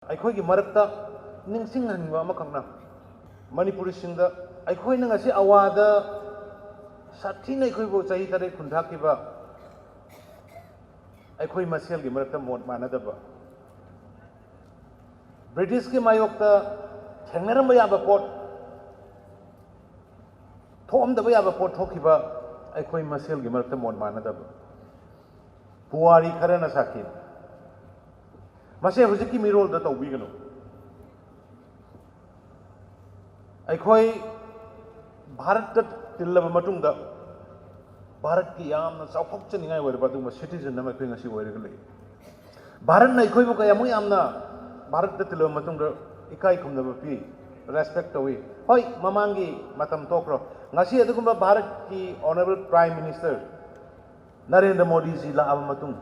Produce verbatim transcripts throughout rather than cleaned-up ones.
ꯑꯩꯈꯣꯏꯒꯤ ꯃꯔꯛꯇ ꯅꯤꯡꯁꯤꯡꯍꯟꯅꯤꯡꯕ ꯑꯃꯈꯛꯅ, ꯃꯅꯤꯄꯨꯔꯤꯁꯤꯡꯗ ꯑꯩꯈꯣꯏꯅ ꯉꯁꯤ ꯑꯋꯥꯗ ꯁꯥꯊꯤꯅ ꯑꯩꯈꯣꯏꯕꯨ ꯆꯍꯤ ꯇꯔꯦꯠ ꯈꯨꯟꯊꯥꯈꯤꯕ ꯑꯩꯈꯣꯏ ꯃꯁꯦꯜꯒꯤ ꯃꯔꯛꯇ ꯃꯣꯠ ꯃꯥꯟꯅꯗꯕ, ꯕ꯭ꯔꯤꯇꯤꯁꯀꯤ ꯃꯥꯌꯣꯛꯇ ꯊꯦꯡꯅꯔꯝꯕ ꯌꯥꯕ ꯄꯣꯠ, ꯊꯣꯛꯑꯝꯗꯕ ꯌꯥꯕ ꯄꯣꯠ ꯊꯣꯛꯈꯤꯕ ꯑꯩꯈꯣꯏ ꯃꯁꯦꯜꯒꯤ ꯃꯔꯛꯇ ꯃꯣꯠ ꯃꯥꯟꯅꯗꯕ, ꯄꯨꯋꯥꯔꯤ ꯈꯔꯅ ꯁꯥꯈꯤ꯫ ꯃꯁꯦ ꯍꯧꯖꯤꯛꯀꯤ ꯃꯤꯔꯣꯜꯗ ꯇꯧꯕꯤꯒꯅꯨ꯫ ꯑꯩꯈꯣꯏ ꯚꯥꯔꯠꯇ ꯇꯤꯜꯂꯕ ꯃꯇꯨꯡꯗ ꯚꯥꯔꯠꯀꯤ ꯌꯥꯝꯅ ꯆꯥꯎꯊꯣꯛꯆꯅꯤꯡꯉꯥꯏ ꯑꯣꯏꯔꯕ ꯑꯗꯨꯒꯨꯝꯕ ꯁꯤꯇꯤꯖꯟ ꯑꯃ ꯑꯩꯈꯣꯏ ꯉꯁꯤ ꯑꯣꯏꯔꯒ ꯂꯩ꯫ ꯚꯥꯔꯠꯅ ꯑꯩꯈꯣꯏꯕꯨ ꯀꯌꯥꯃꯨꯛ ꯌꯥꯝꯅ ꯚꯥꯔꯠꯇ ꯇꯤꯜꯂꯕ ꯃꯇꯨꯡꯗ ꯏꯀꯥꯏ ꯈꯨꯝꯅꯕ ꯄꯤ, ꯔꯦꯁꯄꯦꯛ ꯇꯧꯏ꯫ ꯍꯣꯏ, ꯃꯃꯥꯡꯒꯤ ꯃꯇꯝ ꯇꯣꯛꯈ꯭ꯔꯣ, ꯉꯁꯤ ꯑꯗꯨꯒꯨꯝꯕ ꯚꯥꯔꯠꯀꯤ ꯑꯣꯅꯔꯦꯕꯜ ꯄ꯭ꯔꯥꯏꯝ ꯃꯤꯅꯤꯁꯇꯔ ꯅꯔꯦꯟꯗ꯭ꯔ ꯃꯣꯗꯤꯖꯤ ꯂꯥꯛꯑꯕ ꯃꯇꯨꯡ,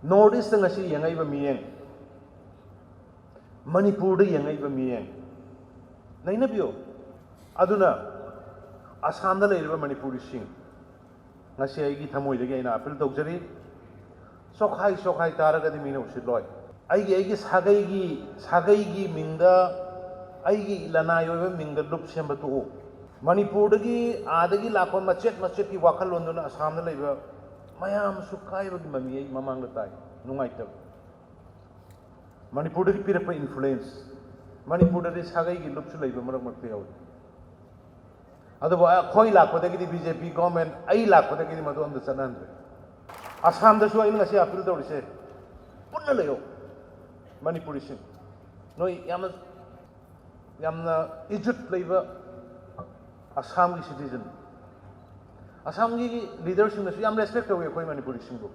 ꯅꯣꯔꯠ ꯏꯁꯇ ꯉꯁꯤ ꯌꯦꯡꯉꯛꯏꯕ ꯃꯤꯠꯌꯦꯡ, ꯃꯅꯤꯄꯨꯔꯗ ꯌꯦꯡꯉꯛꯏꯕ ꯃꯤꯠꯌꯦꯡ ꯅꯩꯅꯕꯤꯌꯨ꯫ ꯑꯗꯨꯅ ꯑꯁꯥꯝꯗ ꯂꯩꯔꯤꯕ ꯃꯅꯤꯄꯨꯔꯤꯁꯤꯡ, ꯉꯁꯤ ꯑꯩꯒꯤ ꯊꯃꯣꯏꯗꯒꯤ ꯑꯩꯅ ꯑꯄꯤꯜ ꯇꯧꯖꯔꯤ, ꯆꯣꯈꯥꯏ ꯆꯣꯈꯥꯏ ꯇꯥꯔꯒꯗꯤ ꯃꯤꯅ ꯎꯁꯤꯠꯂꯣꯏ꯫ ꯑꯩꯒꯤ, ꯑꯩꯒꯤ ꯁꯥꯒꯩꯒꯤ, ꯁꯥꯒꯩꯒꯤ ꯃꯤꯡꯗ, ꯑꯩꯒꯤ ꯂꯅꯥꯏ ꯑꯣꯏꯕ ꯃꯤꯡꯗ ꯂꯨꯞ ꯁꯦꯝꯕ ꯇꯣꯛꯎ꯫ ꯃꯅꯤꯄꯨꯔꯗꯒꯤ ꯑꯥꯗꯒꯤ ꯂꯥꯛꯄ ꯃꯆꯦꯠ ꯃꯆꯦꯠꯀꯤ ꯋꯥꯈꯜꯂꯣꯟꯗꯨꯅ ꯑꯁꯥꯝꯗ ꯂꯩꯕ ꯃꯌꯥꯝꯁꯨ ꯀꯥꯏꯕꯒꯤ ꯃꯃꯤ ꯑꯩ ꯃꯃꯥꯡꯗ ꯇꯥꯏ, ꯅꯨꯡꯉꯥꯏꯇꯕ꯫ ꯃꯅꯤꯄꯨꯔꯗꯒꯤ ꯄꯤꯔꯛꯄ ꯏꯟꯐ꯭ꯂꯨꯌꯦꯟꯁ, ꯃꯅꯤꯄꯨꯔꯗꯗꯤ ꯁꯥꯒꯩꯒꯤ ꯂꯨꯞꯁꯨ ꯂꯩꯕ ꯃꯔꯛ ꯃꯔꯛꯇ ꯌꯥꯎꯏ꯫ ꯑꯗꯨꯕꯨ ꯑꯩꯈꯣꯏ ꯂꯥꯛꯄꯗꯒꯤꯗꯤ, ꯕꯤ ꯖꯦ ꯄꯤ ꯒꯣꯔꯃꯦꯟ ꯑꯩ ꯂꯥꯛꯄꯗꯒꯤꯗꯤ ꯃꯗꯨ ꯑꯝꯇ ꯆꯠꯅꯍꯟꯗ꯭ꯔꯦ꯫ ꯑꯁꯥꯝꯗꯁꯨ ꯑꯩꯅ ꯉꯁꯤ ꯑꯄꯤꯜ ꯇꯧꯔꯤꯁꯦ, ꯄꯨꯟꯅ ꯂꯩꯌꯣ ꯃꯅꯤꯄꯨꯔꯤꯁꯤꯡ꯫ ꯅꯣꯏ ꯌꯥꯝꯅ, ꯌꯥꯝꯅ ꯏꯖꯠ ꯂꯩꯕ ꯑꯁꯥꯝꯒꯤ ꯁꯤꯇꯤꯖꯟ, ꯑꯁꯥꯝꯒꯤ ꯂꯤꯗꯔꯁꯤꯡꯅꯁꯨ ꯌꯥꯝ ꯔꯦꯁꯄꯦꯛ ꯇꯧꯏ ꯑꯩꯈꯣꯏ ꯃꯅꯤꯄꯨꯔꯤꯁꯤꯡꯕꯨ꯫